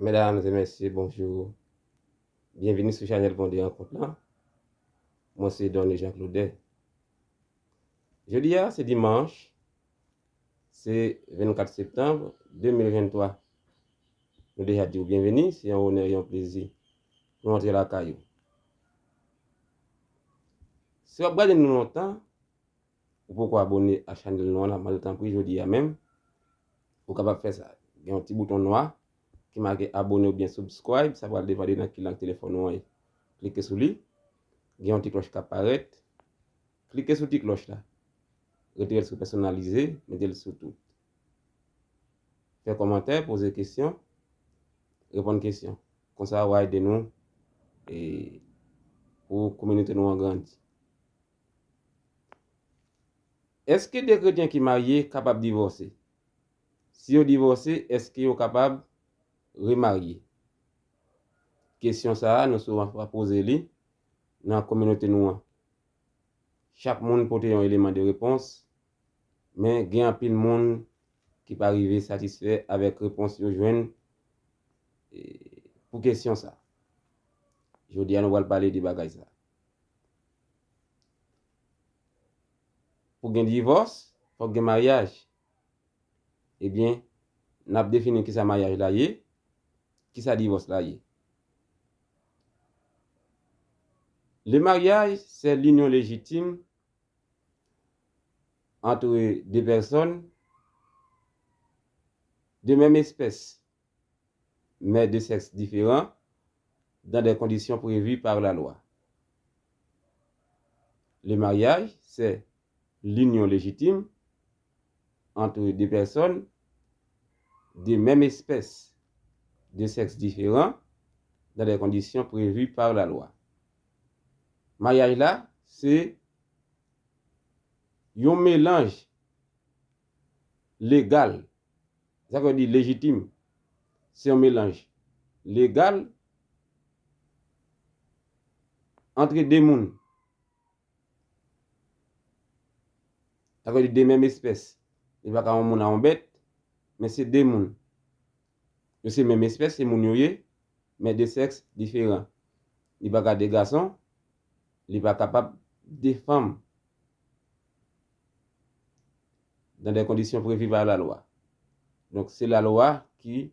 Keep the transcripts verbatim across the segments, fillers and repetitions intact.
Medam e mesye, bonjou. Byenvini sou chanèl Pon de Rankont lan. Mwen se Donny Jean Claudet. Jodi a, se dimanch, se vennkat septanm de mil venntwa. Nou deja di w byenvini, se yon onè, yon plezi pou nou antre lakay ou. Si w ap gade nou lontan, ou poko abòne ak chanèl nou an, n ap mande w tanpri jodi a menm, ou kapab fè sa. Gen yon ti bouton nwa ki make abòne oubyen subscribe, sa pral depande nan ki lang telefòn ou an ye. Klike sou li. Gen yon ti klòch k ap parèt. Klike sou ti klòch la. Retire l sou pèsonalize, mete l sou tout. Fè kòmantè, poze kesyon, reponn kesyon. Konsa, w a ede nou e pou kominote nou an grandi. Èske de kretyen ki marye kapab divòse? Si yo divòse, èske yo kapab remarye? Kesyon sa a, nou souvan pa poze li nan kominote nou an. Chak moun pote yon eleman de repons, men gen anpil moun ki pa rive satisfè avèk repons yo jwenn e, pou kesyon sa. Jodi a, nou pral pale de bagay sa. Pou gen divòs, fòk gen maryaj. Ebyen, n ap defini kisa maryaj la ye, kisa divòs la ye. Le mariage, c'est l'union légitime entre deux personnes de même espèce, mais de sexe différent, dans des conditions prévues par la loi. Le mariage, c'est l'union légitime entre deux personnes de même espèce, de sexe différent, dans des conditions prévues par la loi. Maryaj la, se yon melanj legal, sa vle di lejitim, se yon melanj legal antre de moun. Sa vle di de menm espès. Li pa ka yon moun a yon bèt, men se de moun. Yo se menm espès, se moun yo ye, men de sèks diferan. Li pa ka de gason, li pa kapab de fanm. Dans des conditions prévues par la loi. Donk, se lalwa ki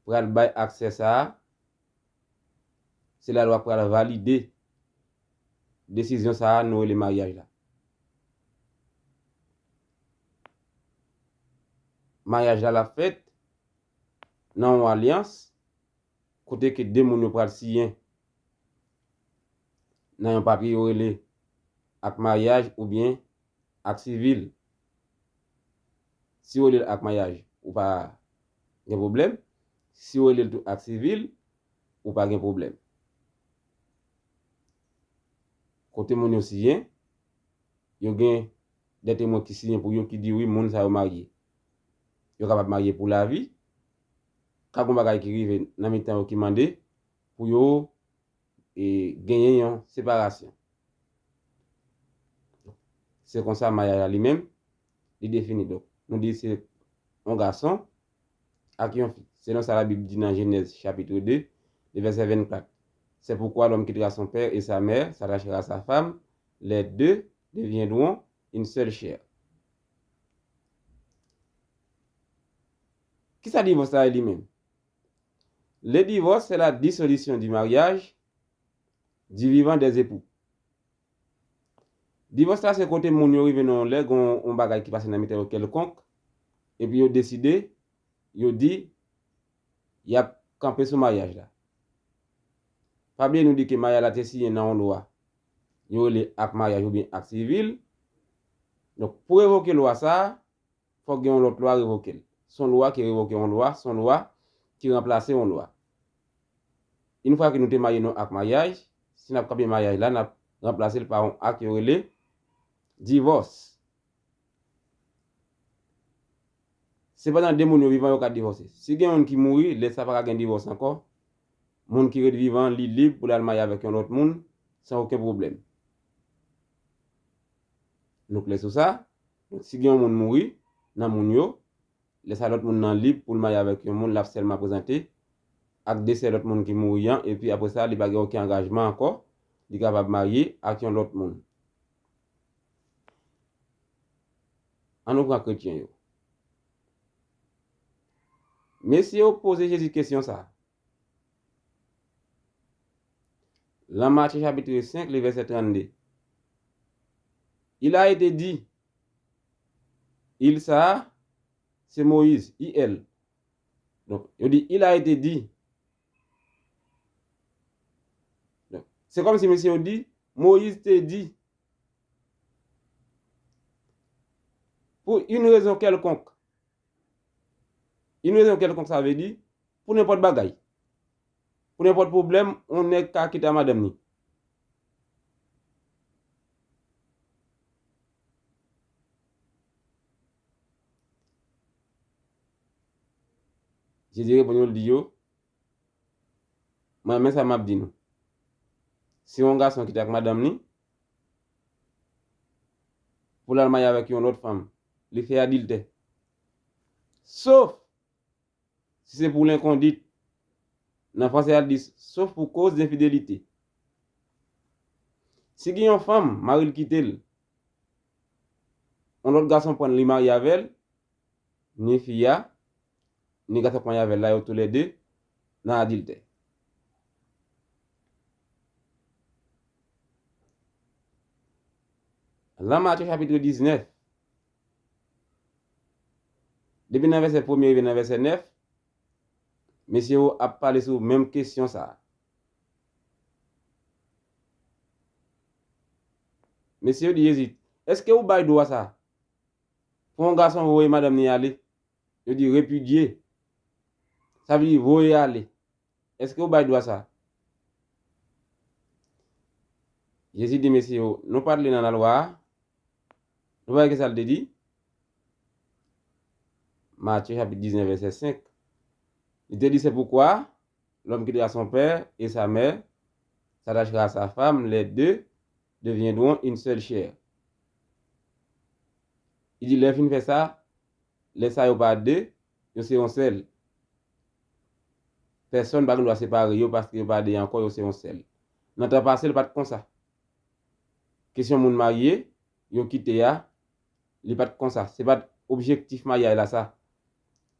pral bay aksè sa a, se lalwa k pral valide desizyon sa a nou rele maryaj la. Maryaj la, l ap fèt nan yon alyans kote ke de moun yo pral siyen nan yon papye yo rele ak maryaj oubyen ak sivil. Si yo rele l ak maryaj, ou pa gen pwoblèm. Si yo rele l tou ak sivil, ou pa gen pwoblèm. Kote moun yo siyen, yo gen de temwen ki siyen pou yo ki di wi, moun sa yo marye. Yo kapab marye pou lavi. Ka gen bagay ki rive nan mitan yo ki mande pou yo e genyen yon separasyon. Se konsa maryaj la li menm, li defini. Donk, nou di se yon gason ak yon fi. Selon sa Labib di nan Jenèz chapit de, le vèsè vennkat. C'est pourquoi l'homme quittera son père et sa mère, s'attachera à sa femme, les deux deviendront une seule chair. Kisa divòs la ye li menm? Le divorce, c'est la dissolution du mariage du vivant des époux. Divòs la se kote moun yo rive nan yon lè, gen yon bagay ki pase nan mitan yo kèlkonk, epi yo deside, yo di, y ap kanpe sou maryaj la. Pa bliye nou di ke maryaj la te siyen nan yon lwa. Yo rele ak maryaj oubyen ak sivil. Donk, pou revoke lwa sa a, fòk gen yon lòt lwa revoke l. Se yon lwa ki revoke yon lwa, se yon lwa ki ranplase yon lwa. Yon fwa ke nou te marye nan ak maryaj, si n ap kanpe maryaj la, n ap ranplase l pa yon ak yo rele divòs. Sepandan, de moun yo vivan, yo ka divòse. Si gen youn ki mouri, lè sa pa ka gen divòs ankò. Moun ki ret vivan, li lib pou l al marye avèk yon lòt moun san okenn pwoblèm. Nou klè sou sa? Donk, si gen yon moun mouri nan moun yo, lè sa lòt moun nan lib pou l marye avèk yon moun, l ap sèlman prezante ak desè lòt moun ki mouri an, epi apre sa, li pa gen okenn angajman ankò, li kapab marye ak yon lòt moun. Ann nou pran kretyen yo. Mesye yo poze Jezi kesyon sa a. Lan Matye chapit senk, li vèsè trannde. Il a été dit. Il sa a, se Moyiz, I L. Donk, yo di, il a été dit. Donk, se kòmsi mesye yo di, Moyiz te di. Pou yon rezon kèlkonk. Yon rezon kèlkonk, sa vle di, pou nenpòt bagay. Pou nenpòt pwoblèm, yon nèg ka kite a madanm ni. Jezi reponn yo, l di yo, mwen, men sa m ap di nou. Si yon gason kite ak madanm ni, pou l al marye avèk yon lòt fanm, li fè adiltè. Sof si se pou lenkondit. Nan franse, a di, sauf pour cause d'infidélité. Si gen yon fanm, mari l kite l, yon lòt gason pran l, li marye avè l, ni fi a, ni gason k marye avè l la, yo toulède nan adiltè. Lan Matye chapit diznèf, depi nan vèsè premye rive nan vèsè nèf, mesye yo ap pale sou menm kesyon sa a. Mesye yo di Jezi, èske ou bay dwa sa a? Pou yon gason voye madanm ni ale, yo di repidye. Sa vle di voye ale. Èske ou bay dwa sa a? Jezi di mesye yo, nou pa t li nan lalwa a? Nou pa wè ki sa l te di? Matye chapit diznèf, vèsè senk. Li te di, c'est pourquoi l'homme quittera son père et sa mère, s'attachera à sa femme, les deux deviendront une seule chair. Li di, lè yo fin fè sa, lè sa yo pa de, yo se yon sèl. Pèsonn pa gen dwa separe yo paske yo pa de ankò, yo se yon sèl. Nan tan pase, l pa t konsa. Kesyon moun marye, yo kite a, li pa t konsa. Se pa t objektif maryaj la sa.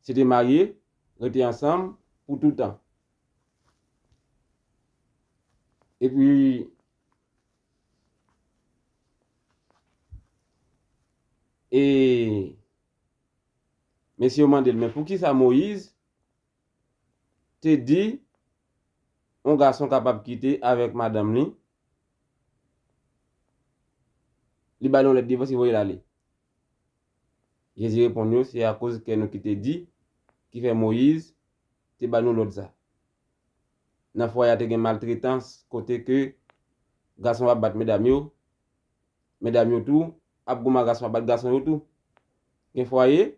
Se te marye, rete ansanm pou toutan. Epi, e, mesye yo mande l, men poukisa Moyiz te di yon gason kapab kite avèk madanm li, li ba l yon lèt divòs, li voye l ale? Jezi reponn yo, se akoz kè nou ki te di, ki fè Moyiz te ba nou lòd sa. Nan fwaye a te gen maltretans, kote ke gason ap bat medam yo, medam yo tou ap goumen ak gason, ap bat gason yo tou. Gen fwaye,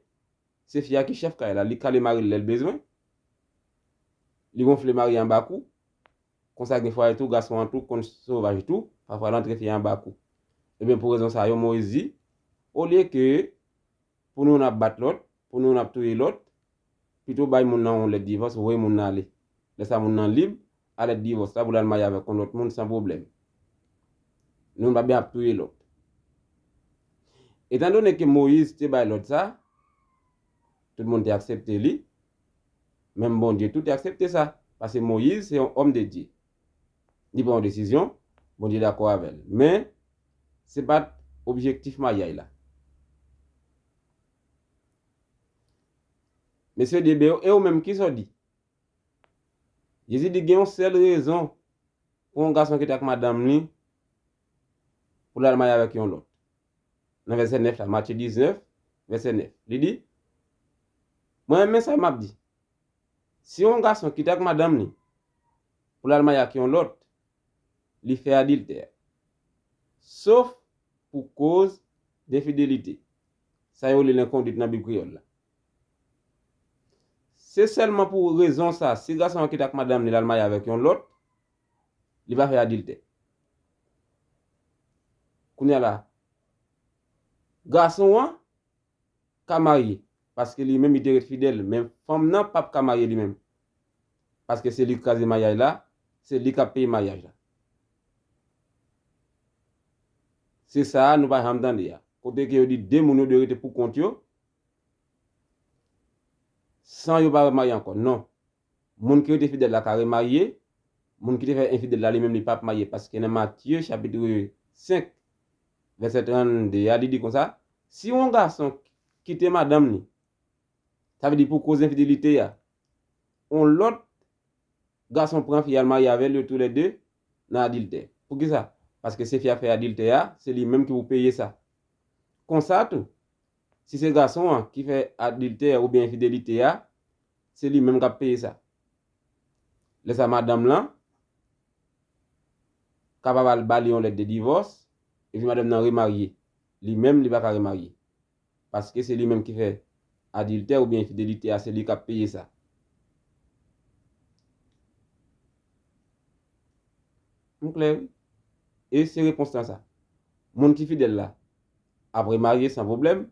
se fi a ki chèf kay la, li kale mari l lè l bezwen. Li wonfle mari a anba kou. Konsa gen fwaye tou, gason an tou konn sovaj tou, pafwa l antre fi a anba kou. Ebyen, pou rezon sa yo, Moyiz di, olye ke pou nou youn ap bat lòt, pou nou youn ap touye lòt, pito bay moun nan yon lèt divòs, voye moun nan ale. Lè sa moun nan lib a lèt divòs la pou l al marye avèk yon lòt moun san pwoblèm. Nou pa byen ap touye lòt. Etandone ke Moyiz te bay lòd sa, tout moun te aksepte li, menm Bondye tou te aksepte sa, paske Moyiz se yon òm de Dye. Li pran yon desizyon, Bondye dakò avè l. Men, se pa t objektif maryaj la. Mesye di, e ou menm, kisa w di? Jezi di gen yon sèl rezon pou yon gason kite ak madanm li pou l al marye avèk yon lòt. Nan vèsè nèf la, Matye diznèf, vèsè nèf. Li di, mwen, men sa m ap di. Si yon gason kite ak madanm li pou l al marye ak yon lòt, li fè adiltè. Sof pou koz denfidelite. Sa yo rele lenkondit nan Bib kreyòl la. Se sèlman pou rezon sa, si gason an kite ak madanm li, l al marye avèk yon lòt, li pa fè adiltè. Kounye a la, gason an ka marye, paske li menm li te ret fidèl, men fanm nan p ap ka marye li menm. Paske se li k kraze maryaj la, se li k ap peye maryaj la. Se sa a nou pa janm tande a. Kote ke yo di de moun yo dwe rete pou kont yo, san yo pa remarye ankò. Non. Moun ki rete fidèl la ka remarye. Moun ki te fè enfidèl la, li menm, li p ap marye. Paske nan Matye, chapit senk, vèsè trannde a, li di konsa, si yon gason kite madanm li, sa vle di pou koz enfidelite a, yon lòt gason pran fi al marye avè l, yo toulède nan adiltè. Poukisa? Paske se fi a fè adiltè a, se li menm ki pou peye sa. Konsa tou, si se gason an ki fè adiltè oubyen enfidelite a, se li menm k ap peye sa. Lè sa, madanm lan kapab al ba li yon lèt de divòs, epi madanm nan remarye. Li menm, li pa ka remarye. Paske se li menm ki fè adiltè oubyen enfidelite a, se li k ap peye sa. M klè, wi. E se repons lan sa. Moun ki fidèl la ap remarye san pwoblèm.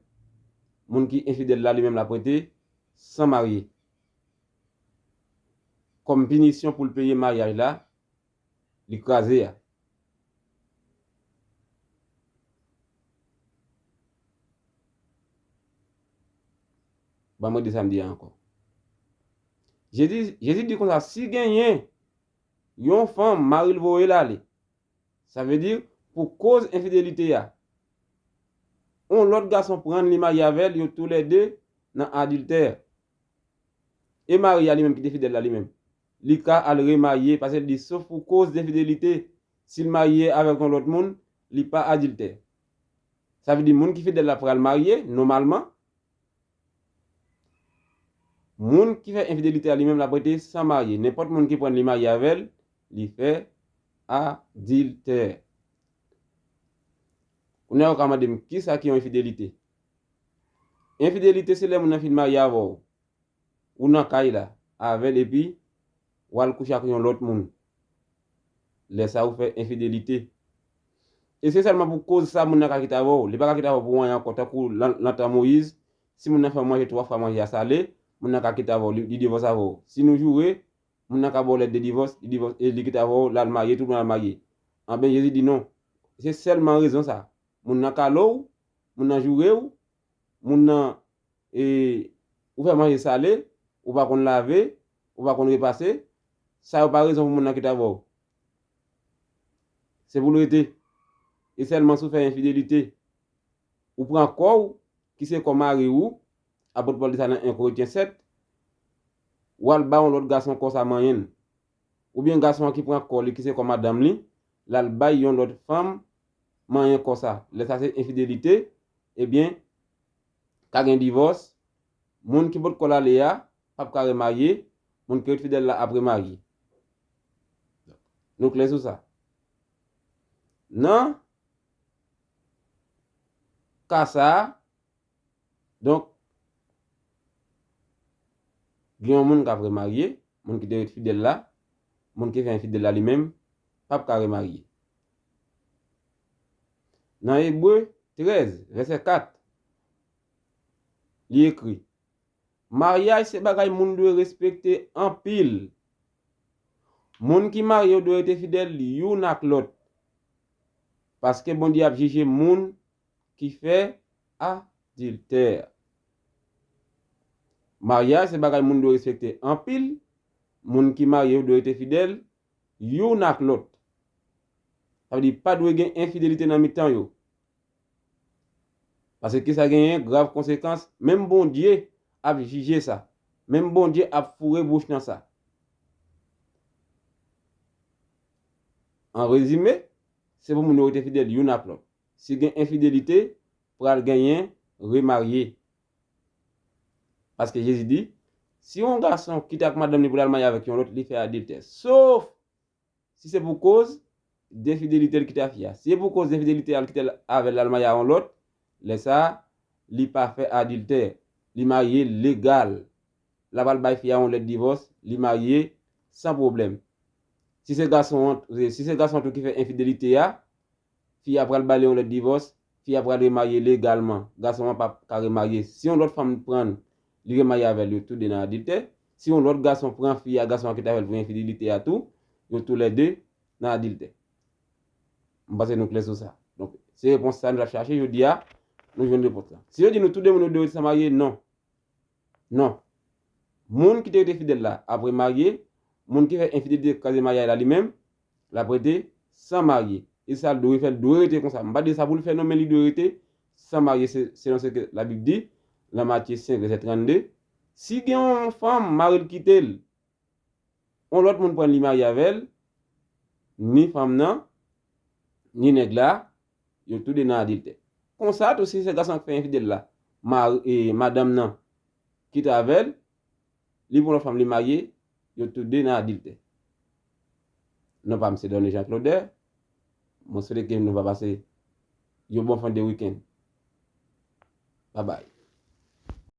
Moun ki enfidèl la, li menm, l ap rete san marye. Kòm pinisyon pou l peye maryaj la, li kraze a. Ban mwen di sa m di a ankò. Jezi, Jezi di konsa, si genyen yon fanm, mari l voye l ale, sa vle di, pou koz enfidelite a, yon lòt gason pran l, li marye avè l, yo toulède nan adiltè. E mari a li menm ki te fidèl la li menm, li ka al remarye, paske l di, sof pou koz de enfidelite, si l marye avèk yon lòt moun, li pa adiltè. Sa vle di, moun ki fidèl la pral marye, nòmalman. Moun ki fè enfidelite a li menm, l ap rete san marye. Nenpòt moun ki pran l, li marye avè l, li fè adiltè. Kounye a, ou ka mande m, kisa ki yon enfidelite? Enfidelite, se lè moun nan fin marye avè w. Ou nan kay la, avè l, epi w al kouche ak yon lòt moun. Lè sa, ou fè enfidelite. E se sèlman pou koz sa, moun nan ka kite avè w. Li pa ka kite avè w pou anyen ankò, tankou nan, nan tan Moyiz, si moun nan fè w manje twa fwa manje a sale, moun nan ka kite avè w, li, li divòse avè w. Si nou joure, moun nan ka ba w lèt de divòs, li divòs, e li kite avè w, l al marye, tout moun al marye. Anben, Jezi di non. Se sèlman rezon sa. Moun nan kale w, moun nan joure w, moun nan, e, ou fè manje sale, ou pa konn lave, ou pa konn repase, sa yo pa rezon pou moun nan kite avè w. Se pou l rete. E sèlman si w fè enfidelite, ou pran kò w, ki se kò mari w, apot Pòl di sa nan en Korentyen sèt, w al ba yon lòt gason kò sa manyen l. Oubyen gason an ki pran kò li, ki se kò madanm li, l al bay yon lòt fanm manyen kò sa. Lè sa se enfidelite, ebyen, ka gen divòs, moun ki potko l ale a p ap ka remarye, moun ki ret fidèl la ap remarye. Nou klè sou sa? Nan ka sa a, donk, gen yon moun k ap remarye, moun ki te ret fidèl la, moun ki fè enfidèl la li menm, p ap ka remarye. Nan Ebre trèz, vèsè kat, li ekri, maryaj se bagay moun dwe respekte anpil. Moun ki marye yo dwe rete fidèl youn ak lòt. Paske Bondye ap jije moun ki fè adiltè. Maryaj se bagay moun dwe respekte anpil. Moun ki marye yo dwe rete fidèl youn ak lòt. Sa vle di, pa dwe gen enfidelite nan mitan yo. Paske kisa genyen? Grav konsekans. Menm Bondye ap jije sa. Menm Bondye ap foure bouch nan sa. An rezime, se pou moun yo rete fidèl youn ak lòt. Si gen enfidelite, pral genyen remarye. Paske Jezi di, si yon gason kite ak madanm li pou l al marye avèk yon lòt, li fè adiltè. Sof si se pou koz de enfidelite l kite ak fi a. Si se pou koz de enfidelite a l kite l avè l, l al marye a yon lòt, lè sa a, li pa fè adiltè. Li marye legal. L ap al bay fi a yon lèt divòs, li marye san pwoblèm. Si se gason an, si se gason an tou ki fè enfidelite a, fi a pral ba li yon lèt divòs, fi a pral remarye legalman. Gason an p ap ka remarye. Si yon lòt fanm pran l, li remarye avè l, yo tou de nan adiltè. Si yon lòt gason pran fi a, gason an ki t avè l pou enfidelite a tou, yo toulède nan adiltè. M panse nou klè sou sa. Donk, se repons sa nou t ap chache jodi a, nou jwenn repons la. Si yo di nou tou de moun yo dwe rete san marye, non. Non. Moun ki te rete fidèl la ap remarye, moun ki fè enfidelite kraze maryaj la li menm, l ap rete san marye. E sa l dwe fè, l dwe rete konsa. M pa di sa pou l fè non, men li dwe rete san marye, se, selon se ke Labib di, nan Matye senk, vèsè trannde. Si gen yon fanm, mari l kite l, yon lòt moun pran l, li marye avè l, ni fanm nan, ni nèg la, yo tou de nan adiltè. Konsa tou, si se gason k fè enfidèl la, mari, e, madanm nan kite avè l, li pran lòt fanm, li marye, yo tou de nan adiltè. Non pa m se Donny Jean Claude. Mwen swete ke nou va pase yon bon fen de wikenn. Babay.